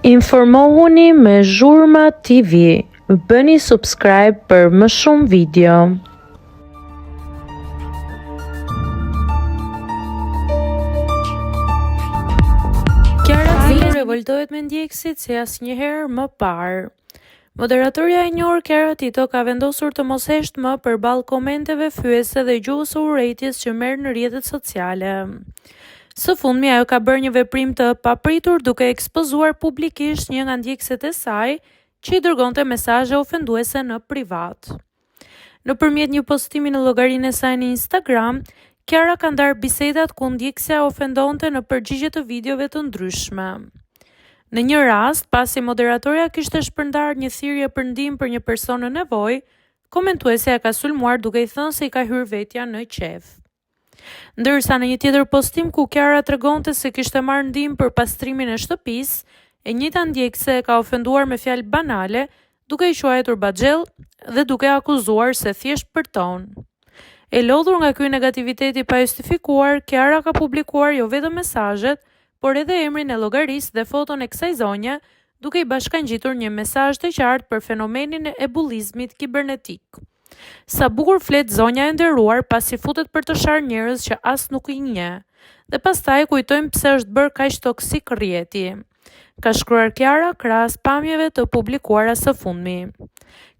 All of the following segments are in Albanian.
Informohuni me Zhurma TV, bëni subscribe për më shumë video. Kiara Tito revoltohet me ndjekësit si asnjëherë më parë. Moderatorja e njohur Kiara Tito ka vendosur të mos heshtë më përballë komenteve fyese dhe gjuhës së urrejtjes që merr në rrjetet sociale. Së fundmi ajo ka bërë një veprim të papritur duke ekspozuar publikisht një nga ndjekëset e saj që i dërgonte mesazhe ofenduese në privat. Nëpërmjet një postimi në llogarinë e saj në Instagram, Kiara ka ndarë bisedat ku ndjekësja e ofendonte në përgjigje të videove të ndryshme. Në një rast, pasi moderatorja kishte shpërndarë një thirrje për ndihmë për një person në nevojë, komentuesja e ka sulmuar duke i thënë se i ka hyrë vetja në qejf. Ndërsa në një tjetër postim ku Kiara tregonte se kishte marrë ndihmë për pastrimin e shtëpisë, e njëjta ndjekëse e ka ofenduar me fjalë banale, duke e quajtur baxhell dhe duke e akuzuar se thjesht përton. E lodhur nga ky negativitet i pajustifikuar, Kiara ka publikuar jo vetëm mesazhet, por edhe emrin e llogarisë dhe foton e kësaj zonje, duke i bashkangjitur një mesazh të qartë për fenomenin e bullizmit kibernetik. Sa bukur flet zonja e nderuar pasi futet për të sharë njerëz që as nuk i njeh. Dhe pastaj kujtojmë pse është bërë kaq toksik rrjeti. Ka shkruar Kiara krahas pamjeve të publikuara së fundmi.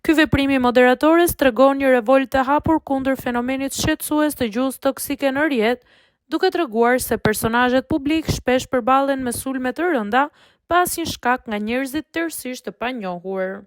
Ky veprim i moderatores tregon një revoltë të hapur kundër fenomenit shqetësues të gjuhës toksike në rrjet, duke treguar se personazhet publikë shpesh përballen me sulme të rënda pa asnjë shkak nga njerëzit tërësisht të panjohur.